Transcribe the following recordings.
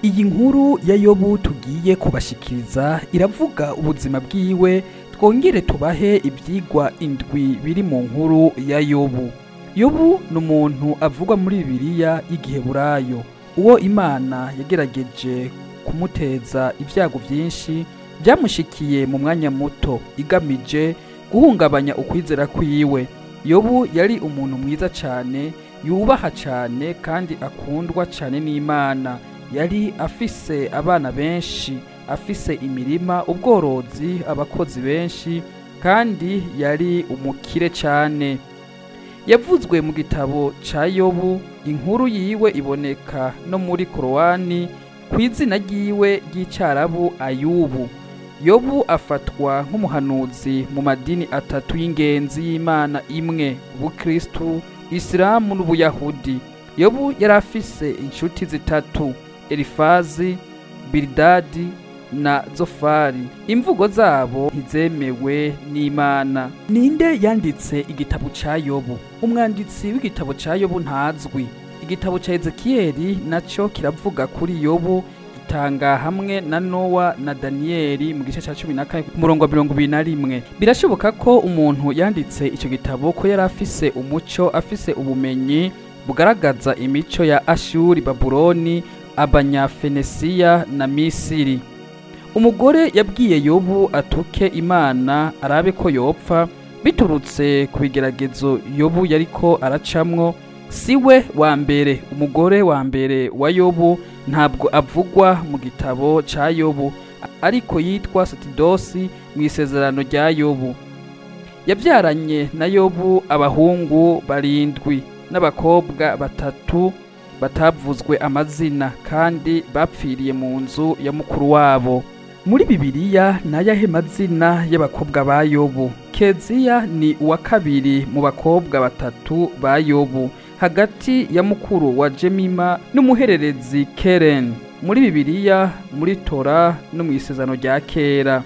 Iyi nkuru ya Yobu tugiye kubashikiriza iravuga ubuzima bwiwe, twongere tubahe ivyigwa indwi biri mu nkuru ya Yobu. Yobu ni umuntu avugwa muri Bibiliya y'Igiheburayo, uwo Imana yagerageje kumuteza ibyago byinshi byamushikiye mu mwanya muto, igamije guhungabanya ukwizera kwiwe. Yobu yari umuntu mwiza cyane, yubaha cyane kandi akundwa cyane n'Imana. Yari afise abana benshi, afise imirima, ubworozi, abakozi benshi, kandi yari umukire cyane. Yavuzwe mu gitabo ca Yobu, inkuru yiwe iboneka no muri Korowani ku izina ryiwe ry'Icarabu Ayubu. Yobu afatwa nk'umuhanuzi mu madini atatu y'ingenzi y'Imana imwe: Ubukristu, Isilamu n'Ubuyahudi. Yobu yari afise inshuti zitatu: Elifazi, Bilidadi na Zofari. Imvugo zabo ntizemewe n'Imana. Ninde yanditse igitabo ca Yobu? Umwanditsi w'igitabo ca Yobu ntazwi. Igitabo ca Ezekiyeli naco kiravuga kuri Yobu, gitanga hamwe na Nowa na Daniyeli mu gice ca 14 ku murongo wa 21. Birashoboka ko umuntu yanditse ico gitabo ko yari afise umuco, afise ubumenyi bugaragaza imico ya Ashuri, Babuloni, Abanyafenesiya na Misiri. Umugore yabwiye Yobu atuke Imana arabe ko yopfa biturutse ku bigeragezo Yobu yariko aracamwo. Siwe wa mbere, umugore wa mbere wa Yobu ntabwo avugwa mu gitabo ca Yobu, ariko yitwa Satidosi mu isezerano rya Yobu. Yabyaranye na Yobu abahungu barindwi n'abakobwa batatu batavuzwe amazina, kandi bapfiriye mu nzu ya mukuru wabo. Muri Bibiliya n'ayahe mazina y'abakobwa ba Yobu? Keziya ni uwa kabiri mu bakobwa batatu ba Yobu, hagati ya mukuru wa Jemima n'umuhererezi Keren. Muri Bibiliya, muri Tora no mu isezerano rya kera.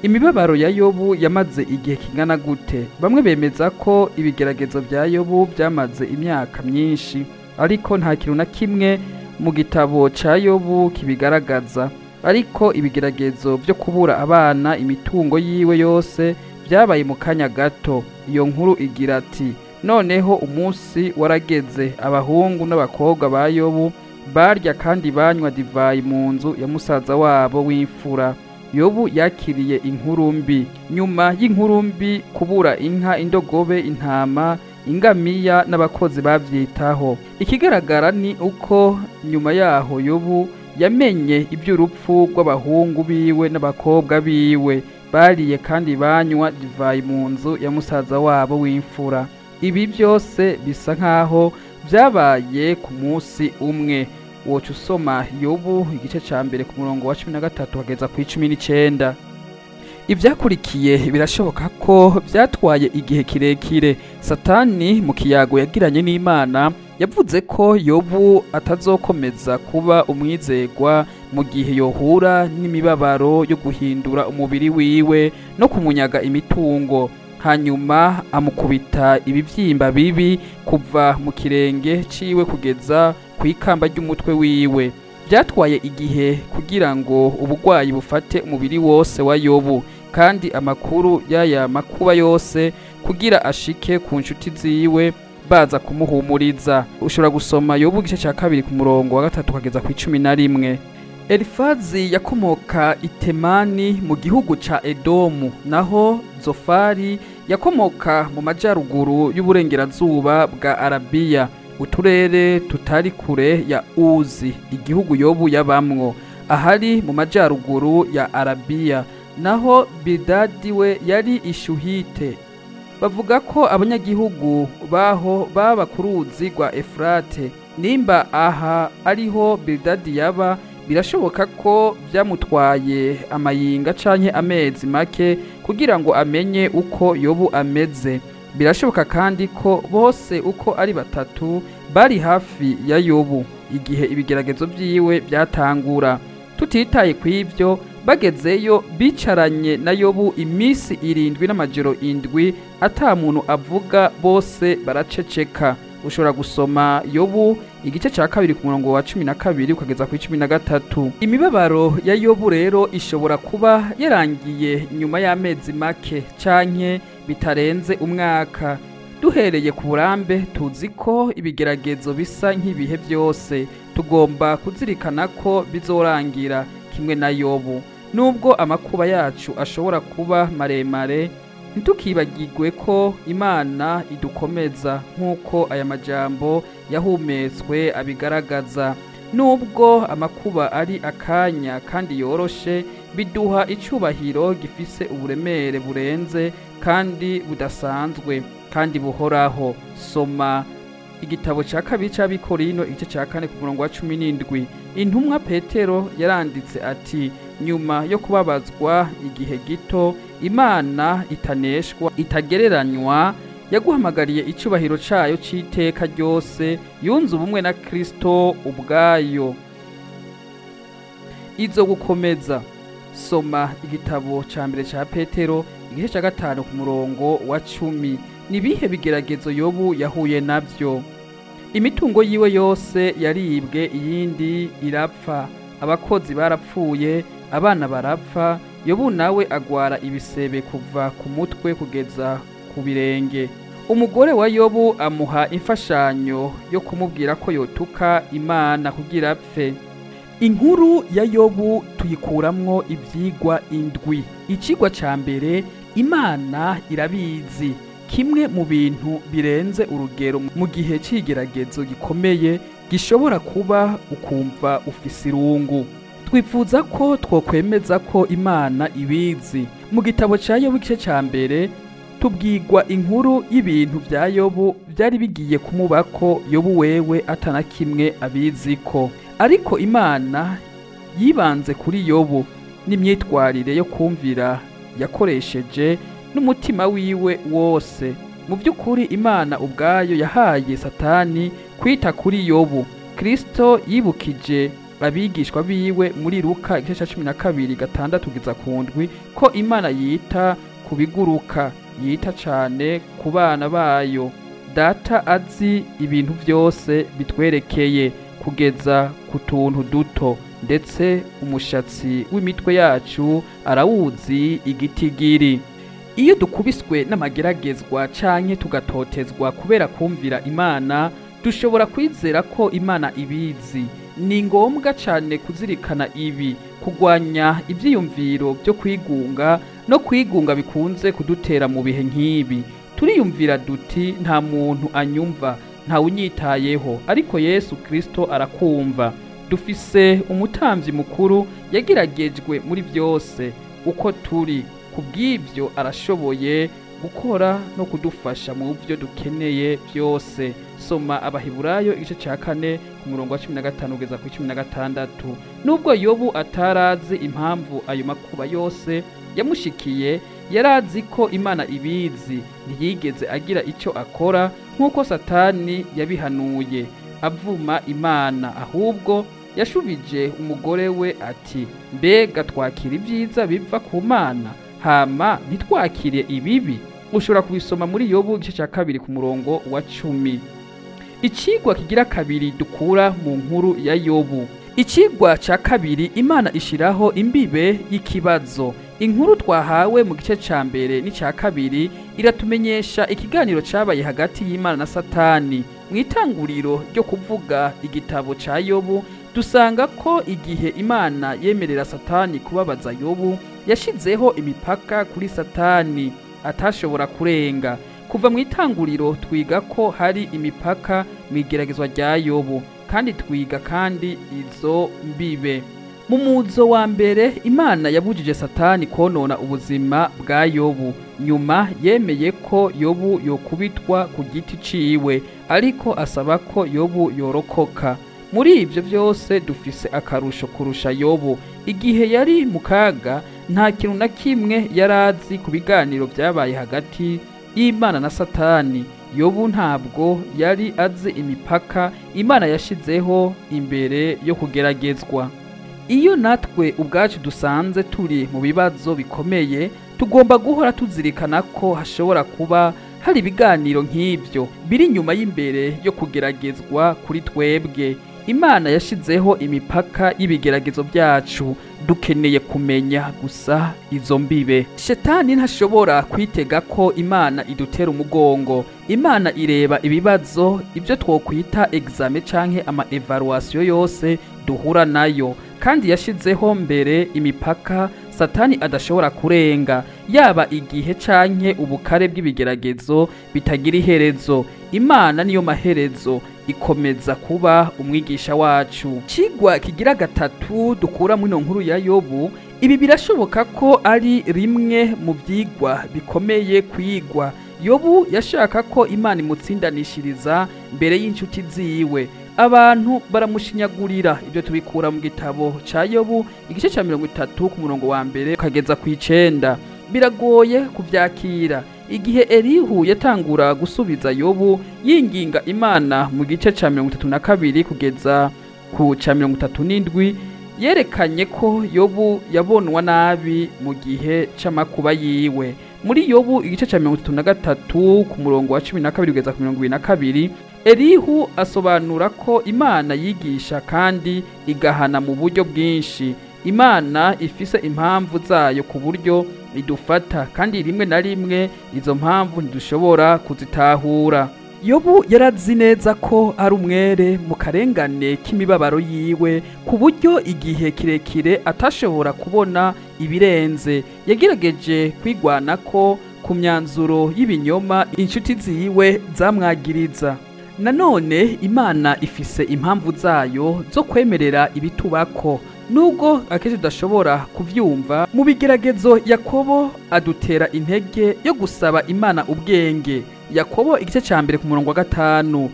Imibabaro ya Yobu yamaze igihe kingana gute? Bamwe bemeza ko ibigeragezo bya Yobu byamaze imyaka myinshi, ariko nta kintu na kimwe mu gitabo ca Yobu kibigaragaza. Ariko ibigeragezo byo kubura abana, imitungo yiwe yose byabaye mu kanya gato. Iyo nkuru igira ati: noneho umunsi warageze, abahungu n'abakobwa ba Yobu barya kandi banywa divayi mu nzu ya musaza wabo w'imfura. Yobu yakiriye inkuru mbi. Nyuma y'inkuru mbi, kubura inka, indogobe, intama, ingamiya n'abakozi bavyitaho. Ikigaragara ni uko nyuma yaho Yobu yamenye iby'urupfu rw'abahungu biwe n'abakobwa biwe bariye kandi banywa divayi mu nzu ya musaza wabo w'imfura. Ibi byose bisa nkaho byabaye ku munsi umwe. Woca usoma Yobu igice ca mbere ku murongo wa 13 kugeza ku 19. Ivyakurikiye birashoboka ko byatwaye igihe kirekire. Satani mu kiyago yagiranye n'Imana yavuze ko Yobu atazokomeza kuba umwizegwa mu gihe yohura n'imibabaro yo guhindura umubiri wiwe no kumunyaga imitungo. Hanyuma amukubita ibivyimba bibi kuva mu kirenge ciwe kugeza ku ikamba ry'umutwe wiwe. Byatwaye igihe kugira ngo ubugwayi bufate umubiri wose wa Yobu, kandi amakuru y'aya makuba yose kugira ashike ku nshuti ziwe baza kumuhumuriza. Ushobora gusoma Yobu igice ca 2 ku murongo wa 3 kugeza ku 11. Elifazi yakomoka i Temani mu gihugu ca Edomu, naho Zofari yakomoka mu majaruguru y'uburengerazuba bwa Arabiya, uturere tutari kure ya Uzi, igihugu Yobu yabamwo, ahari mu majaruguru ya Arabiya. Naho Bilidadi we yari Ishuhite. Bavuga ko abanyagihugu baho baba ku ruzi rwa Efurate. Nimba aha ariho Bilidadi yaba, birashoboka ko byamutwaye amayinga canke amezi make kugira ngo amenye uko Yobu ameze. Birashoboka kandi ko bose uko ari batatu bari hafi ya Yobu igihe ibigeragezo vyiwe byatangura. Tutitaye kw'ivyo, bagezeyo bicaranye na Yobu imisi 7 n'amajoro 7, ata muntu avuga, bose baraceceka. Ushobora gusoma Yobu igice cya 2 ku murongo wa 12 ukageza ku 13. Imibabaro ya Yobu rero ishobora kuba yarangiye nyuma y'amezi make canke bitarenze umwaka. Duhereye ku burambe tuzi ko ibigeragezo bisa nk'ibihe byose, tugomba kuzirikana ko bizorangira kimwe na Yobu. Nubwo amakuba yacu ashobora kuba maremare, ntitukibagirwe ko Imana idukomeza nk'uko aya majambo yahumetswe abigaragaza. Nubwo amakuba ari akanya kandi yoroshe, biduha icubahiro gifise uburemere burenze kandi budasanzwe kandi buhoraho. Soma igitabo cya 2 cy'Abikorino igice cya 4 ku murongo wa 17. Intumwa Petero yaranditse ati: nyuma yo kubabazwa igihe gito, Imana itaneshwa itagereranywa yaguhamagariye icubahiro cayo c'iteka ryose, yunze ubumwe na Kristo ubwayo, izo gukomeza. Soma igitabo ca 1 ca Petero igice cya 5 ku murongo wa 10. Nibihe bigeragezo Yobu yahuye navyo? Imitungo yiwe yose yaribwe, iyindi irapfa, abakozi barapfuye, abana barapfa. Yobu nawe agwara ibisebe kuva ku mutwe kugeza ku birenge. Umugore wa Yobu amuha imfashanyo yo kumubwira ko yotuka Imana kugira apfe. Inkuru ya Yobu tuyikuramwo ivyigwa 7. Icigwa ca mbere: Imana irabizi. Kimwe mu bintu birenze urugero mu gihe c'igeragezo gikomeye gishobora kuba ukumva ufise irungu. Twifuza ko twokwemeza ko Imana ibizi. Mu gitabo ca Yobu igice ca 1 tubwirwa inkuru y'ibintu vya Yobu byari bigiye kumubako, Yobu wewe atana kimwe abiziko. Ariko Imana yibanze kuri Yobu n'imyitwarire yo kumvira yakoresheje n'umutima wiwe wose. Mu by'ukuri Imana ubwayo yahaye Satani kwita kuri Yobu. Kristo yibukije abigishwa biwe muri Luka igice cya 12 6-7 ko Imana yita ku biguruka, yita cane ku bana bayo. Data azi ibintu byose bitwerekeye kugeza ku tuntu duto, ndetse umushatsi w'imitwe yacu arawuzi igitigiri. Iyo dukubiswe n'amageragezwa canke tugatotezwa kubera kumvira Imana, dushobora kwizera ko Imana ibizi. Ni ngombwa cane kuzirikana ibi, kugwanya ivyiyumviro byo kwigunga no kwigunga bikunze kudutera mu bihe nk'ibi. Turiyumvira duti: nta muntu anyumva, nta unyitayeho, ariko Yesu Kristo arakumva. Dufise umutambyi mukuru yageragejwe muri byose uko turi, kubw'ibyo arashoboye gukora no kudufasha mu byo dukeneye byose. Soma Abaheburayo igice cya 4 ku murongo wa 15 kugeza ku 16. Nubwo Yobu atarazi impamvu ayo makuba yose yamushikiye, yarazi ko Imana ibizi. Ntiyigeze agira icyo akora nk'uko Satani yabihanuye avuma Imana, ahubwo yashubije umugore we ati: mbega twakira ibyiza biva ku Mana, hama ntitwakire ibibi? Ushobora kubisoma muri Yobu igice cya 2 ku murongo wa 10. Icigwa kigira kabiri dukura mu nkuru ya Yobu. Icigwa ca 2: Imana ishiraho imbibe y'ikibazo. Inkuru twahawe mu gice ca 1 n'icya 2 iratumenyesha ikiganiro cabaye hagati y'Imana na Satani. Mu itanguriro ryo kuvuga igitabo ca Yobu, dusanga ko igihe Imana yemerera Satani kubabaza Yobu, yashizeho imipaka kuri Satani atashobora kurenga. Kuva mu itanguriro twiga ko hari imipaka mu igeragezwa rya Yobu, kandi twiga kandi izo mbibe. Mu muzo wa mbere, Imana yabujije Satani konona ubuzima bwa Yobu. Nyuma yemeye ko Yobu yokubitwa ku giti ciwe, ariko asaba ko Yobu yorokoka. Muri ibyo byose dufise akarusho kurusha Yobu. Igihe yari mu kaga, nta kintu na kimwe yarazi ku biganiro byabaye hagati y'Imana na Satani. Yobu ntabwo yari azi imipaka Imana yashizeho imbere yo kugeragezwa. Iyo natwe ubwacu dusanze turi mu bibazo bikomeye, tugomba guhora tuzirikana ko hashobora kuba Hari ibiganiro nk'ibyo biri inyuma y'imbere yo kugeragezwa kuri twebwe. Imana yashizeho imipaka y'ibigeragezo byacu, dukeneye kumenya gusa izo mbibe. Shetani ntashobora kwitega ko Imana idutera umugongo. Imana ireba ibibazo, ibyo twokwita examen canke ama evaluation yose duhura nayo, kandi yashizeho mbere imipaka Satani adashobora kurenga, yaba igihe canke ubukare bw'ibigeragezo bitagira iherezo. Imana niyo maherezo, ikomeza kuba umwigisha wacu. Cigwa kigira gatatu dukura muri ino nkuru ya Yobu, ibi birashoboka ko ari rimwe mu vyigwa bikomeye kwigwa. Yobu yashaka ko Imana imutsindanishiriza mbere y'inshuti ziwe. Abantu baramushinyagurira. Ibyo tubikura mu gitabo ca Yobu igice ca 30 ku murongo wa mbere ukageza ku 9. Biragoye kuvyakira. Igihe Elihu yatangura gusubiza Yobu yinginga Imana mu gice ca 32 kugeza ku ca 37, yerekanye ko Yobu yabonwa nabi mu gihe c'amakuba yiwe. Muri Yobu igice ca 33 ku murongo wa 12 kugeza ku 22, Elihu asobanura ko Imana yigisha kandi igahana mu buryo bwinshi. Imana ifise impamvu zayo ku buryo idufata, kandi rimwe na rimwe izo mpamvu ntidushobora kuzitahura. Yobu yarazi neza ko ari umwere mu karengane k'imibabaro yiwe, ku buryo igihe kirekire atashobora kubona ibirenze. Yagerageje kwigwanako ku myanzuro y'ibinyoma inshuti ziwe zamwagiriza. Nanone Imana ifise impamvu zayo zo kwemerera ibitubako, nubwo akenshi tudashobora kuvyumva. Mu bigeragezo Yakobo adutera intege yo gusaba Imana ubwenge. Yakobo igice ca 1 ku murongo wa 5.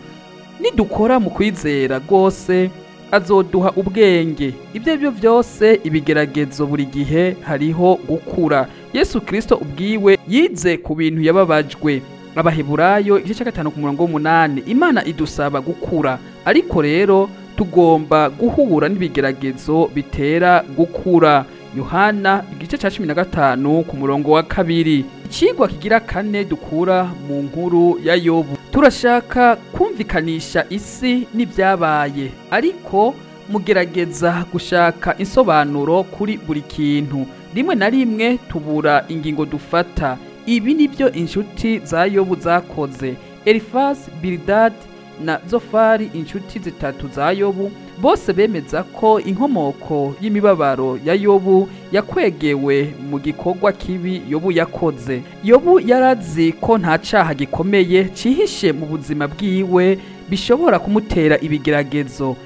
Nidukora mu kwizera rwose azoduha ubwenge. Ibyo aribyo byose ibigeragezo buri gihe hariho gukura. Yesu Kristo ubwiwe yize ku bintu yababajwe. Abaheburayo igice ca 5 ku murongo wa 8. Imana idusaba gukura, ariko rero tugomba guhura n'ibigeragezo bitera gukura. Yohana igice ca 15 ku murongo wa 2. Icigwa kigira kane dukura mu nkuru ya Yobu. Turashaka kumvikanisha isi n'ibyabaye, ariko mugerageza gushaka insobanuro kuri buri kintu. Rimwe na rimwe tubura ingingo dufata. Ibi nibyo inshuti za Yobu zakoze. Elifaz, Bildad na Zofari, inshuti zitatu za Yobu, bose bemeza ko inkomoko y'imibabaro ya Yobu yakwegewe mu gikorwa kibi Yobu yakoze. Yobu yarazi ko nta caha gikomeye cihishe mu buzima bwiwe bishobora kumutera ibigeragezo.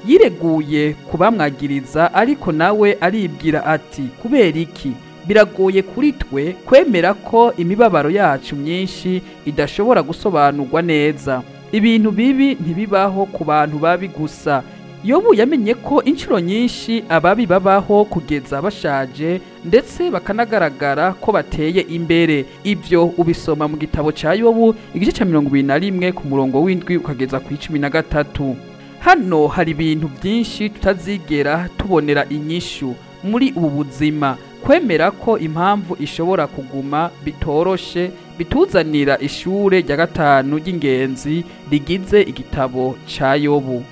Yireguye kubamwagiriza, ariko nawe aribwira ati kubera iki? Biragoye kuri twe kwemera ko imibabaro yacu myinshi idashobora gusobanurwa neza. Ibintu bibi ntibibaho ku bantu babi gusa. Yobu yamenye ko inshuro nyinshi ababi babaho kugeza bashaje, ndetse bakanagaragara ko bateye imbere. Ibyo ubisoma mu gitabo ca Yobu igice ca 21 ku murongo w'indwi ukageza ku 13. Hano hari ibintu byinshi tutazigera tubonera inyishu muri ubu buzima. Kwemera ko impamvu ishobora kuguma bitoroshe bituzanira ishure rya 5 ry'ingenzi rigize igitabo ca Yobu.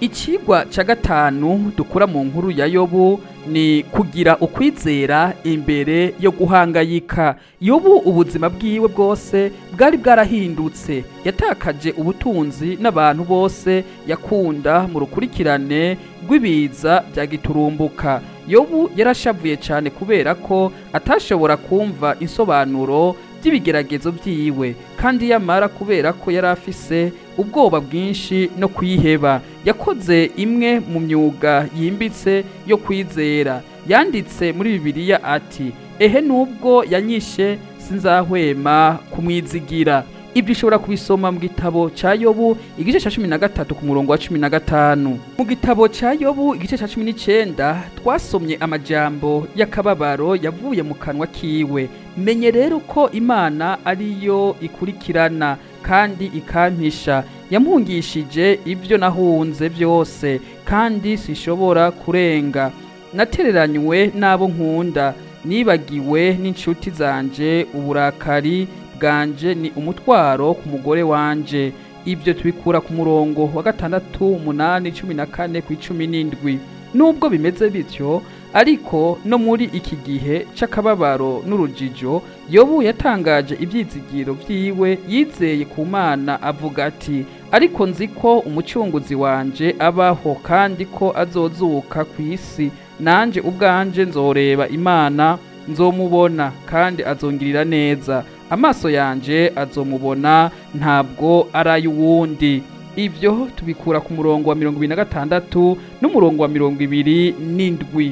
Icigwa ca 5 dukura mu nkuru ya Yobu ni kugira ukwizera imbere yo guhangayika. Yobu ubuzima bwiwe bwose bwari bwarahindutse. Yatakaje ubutunzi n'abantu bose yakunda mu rukurikirane rw'ibiza bya giturumbuka. Yobu yarashavuye cyane kubera ko atashobora kumva insobanuro by'ibigeragezo byiwe, kandi yamara kubera ko yari afise ubwoba bwinshi no kwiheba. Yakoze imwe mu myuga yimbitse yo kwizera. Yanditse muri Bibiliya ati: ehe nubwo yanyishe sinzahwema kumwizigira. Ibyo ushobora kubisoma mu gitabo ca Yobu igice ca 13 ku murongo wa 15. Mu gitabo ca Yobu igice ca 19 twasomye amajambo y'akababaro yavuye mu kanwa kiwe. Menye rero ko Imana ariyo ikurikirana kandi ikampisha. Yampungishije ibyo nahunze byose, kandi sinshobora kurenga. Natereranywe n'abo nkunda, nibagiwe n'inshuti zanje. Uburakari bwanje ni umutwaro ku mugore wanje. Ibyo tubikura ku murongo wa 6, 8, 14 ku 17. Nubwo bimeze bityo, ariko no muri iki gihe c'akababaro n'urujijo, Yobu yatangaje ibyizigiro vyiwe yizeye ku Mana avuga ati: ariko nzi ko umucunguzi wanje abaho, kandi ko azozuka ku isi, nanje ubwanje nzoreba Imana, nzomubona kandi azongirira neza, amaso yanje azomubona, ntabwo ari ay'uwundi. Ibyo tubikura ku murongo wa 26 n'umurongo wa 27.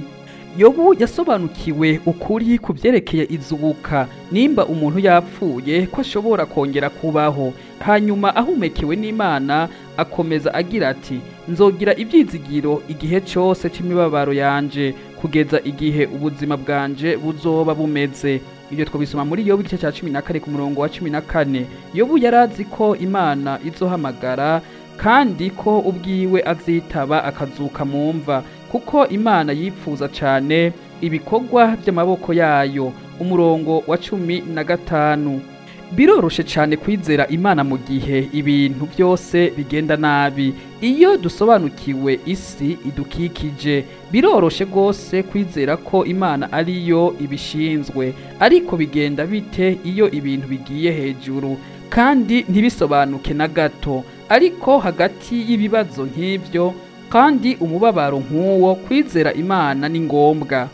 Yobu yasobanukiwe ukuri ku byerekeye izuka, nimba umuntu yapfuye ko ashobora kongera kubaho. Hanyuma ahumekewe n'Imana akomeza agira ati: nzogira ibyizigiro igihe cyose c'imibabaro yanje, kugeza igihe ubuzima bwanje buzoba bumeze. Ibyo twabisoma muri Yobu igice cya 14 ku murongo wa 14. Yobu yarazi ko Imana izohamagara kandi ko ubwiwe azitaba akazuka mu mva, kuko Imana yipfuza cyane ibikorwa by'amaboko yayo. Umurongo wa 15. Biroroshe cyane kwizera Imana mu gihe ibintu byose bigenda nabi. Iyo dusobanukiwe isi idukikije, biroroshe rwose kwizera ko Imana ariyo ibishinzwe. Ariko bigenda bite iyo ibintu bigiye hejuru kandi ntibisobanuke na gato? Ariko hagati y'ibibazo nk'ibyo kandi umubabaro nk'uwo, kwizera Imana ni ngombwa.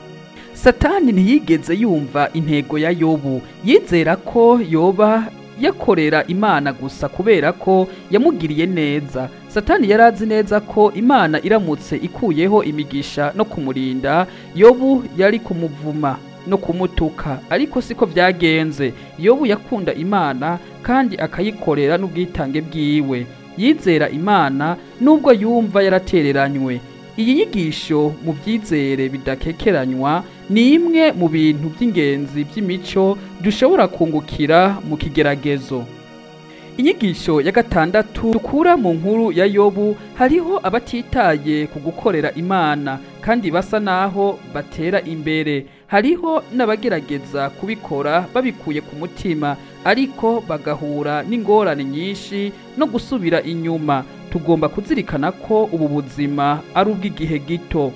Satani ntiyigeze yumva intego ya Yobu. Yizera ko yoba yakorera Imana gusa kubera ko yamugiriye neza. Satani yarazi neza ko Imana iramutse ikuyeho imigisha no kumurinda, Yobu yari kumuvuma no kumutuka. Ariko siko byagenze. Yobu yakunda Imana kandi akayikorera n'ubwitange bwiwe. Yizera Imana nubwo yumva yaratereranywe. Iyi nyigisho mu byizere bidakekeranywa ni imwe mu bintu by'ingenzi by'imico dushobora kungukira mu kigeragezo. Inyigisho ya 6 dukura mu nkuru ya Yobu, hariho abatitaye ku gukorera Imana kandi basa naho batera imbere. Hariho n'abagerageza kubikora babikuye ku mutima, ariko bagahura n'ingorane nyinshi no gusubira inyuma. Tugomba kuzirikana ko ubu buzima ari ubw'igihe gito.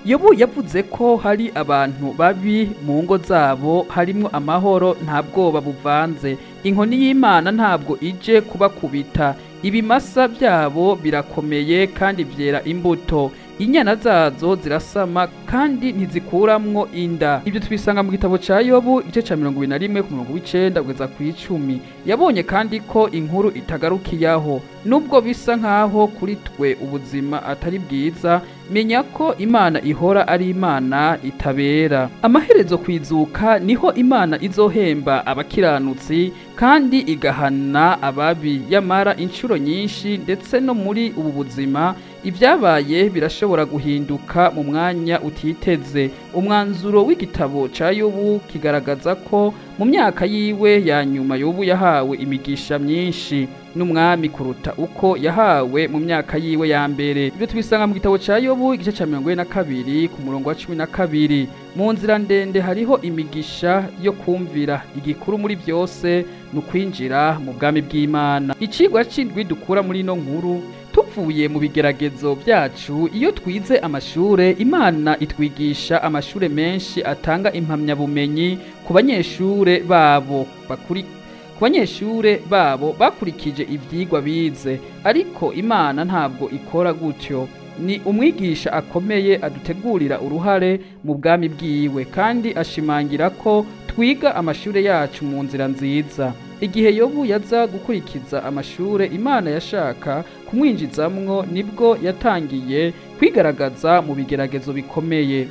Yobu yavuze ko hari abantu babi mu ngo zabo harimwo amahoro, nta bwoba buvanze. Inkoni y'Imana ntabwo ije kubakubita. Ibimasa byabo birakomeye kandi byera imbuto. Inyana zazo zirasama kandi ntizikuramwo inda. Ibyo tubisanga mu gitabo ca Yobu igice ca 21 ku murongo w'icenda kugeza ku 10. Yabonye kandi ko inkuru itagarukiyaho. Nubwo bisa nkaho kuri twe ubuzima atari bwiza, menya ko Imana ihora ari Imana itabera. Amaherezo kwizuka niho Imana izohemba abakiranutsi kandi igahana ababi. Yamara inshuro nyinshi ndetse no muri ubu buzima ibyabaye birashobora guhinduka mu mwanya utiteze. Umwanzuro w'igitabo ca Yobu kigaragaza ko mu myaka yiwe ya nyuma Yobu yahawe imigisha myinshi n'umwami kuruta uko yahawe mu myaka yiwe ya mbere. Ibyo tubisanga mu gitabo ca Yobu igice ca 42 ku murongo wa 12. Mu nzira ndende hariho imigisha yo kumvira. Igikuru muri byose ni ukwinjira mu bwami bw'Imana. Icigwa c'indwi dukura muri ino nkuru, tuvuye mu bigeragezo byacu, iyo twize amashure, Imana itwigisha amashure menshi atanga impamyabumenyi ku banyeshure babo ku banyeshure babo bakurikije ivyigwa bize. Ariko Imana ntabwo ikora gutyo. Ni umwigisha akomeye adutegurira uruhare mu bwami bwiwe, kandi ashimangira ko twiga amashure yacu mu nzira nziza. Igihe Yobu yaza gukurikiza amashure Imana yashaka kumwinjizamwo, nibwo yatangiye kwigaragaza mu bigeragezo bikomeye.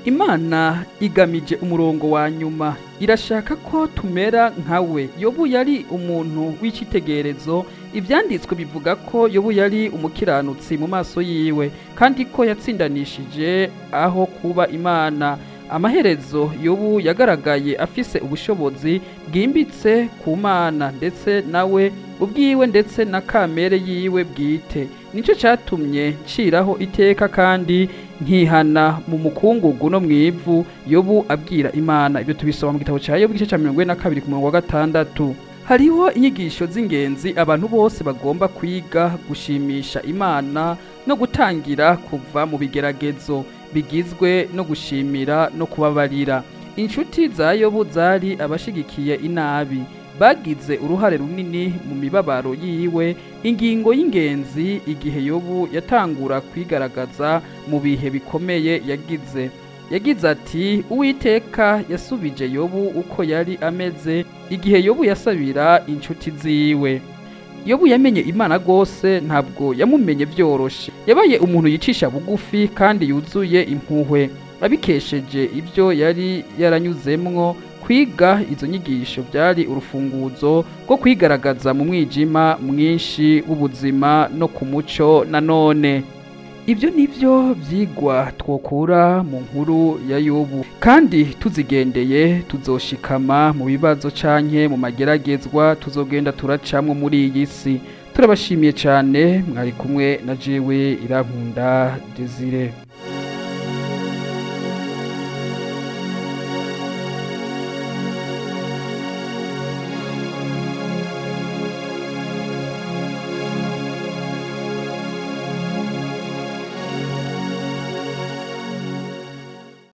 Imana igamije umurongo wa nyuma, irashaka ko tumera nkawe. Yobu yari umuntu w'icitegerezo. Ivyanditswe bivuga ko Yobu yari umukiranutsi mu maso yiwe, kandi ko yatsindanishije aho kuba Imana. Amaherezo Yobu yagaragaye afise ubushobozi bwimbitse ku Mana, ndetse nawe ubwiwe ndetse na kamere yiwe bwite. Nico catumye nciraho iteka kandi nkihana mu mukungugu no mwivu. Yobu abwira Imana. Ibyo tubisoma mu gitabo ca Yobu igice ca 42 ku murongo wa 6. Hariho inyigisho z'ingenzi abantu bose bagomba kwiga: gushimisha Imana no gutangira kuva mu bigeragezo bigizwe no gushimira no kubabarira. Inshuti za Yobu zari abashigikiye inabi, bagize uruhare runini mu mibabaro yiwe. Ingingo y'ingenzi igihe Yobu yatangura kwigaragaza mu bihe bikomeye yagize ati: "Uwiteka yasubije Yobu uko yari ameze igihe Yobu yasabira inshuti ziwe." Yobu yamenye Imana rwose, ntabwo yamumenye byoroshe. Yabaye umuntu yicisha bugufi kandi yuzuye impuhwe abikesheje ibyo yari yaranyuzemwo. Kwiga izo nyigisho byari urufunguzo rwo kwigaragaza mu mwijima mwinshi w'ubuzima no ku muco nanone. Ibyo nibyo byigwa twokura mu nkuru ya Yobu, kandi tuzigendeye tuzoshikama mu bibazo canke mu mageragezwa tuzogenda turacamwo muri iyi si. Turabashimiye cyane, mwari kumwe na jewe Irankunda Desire.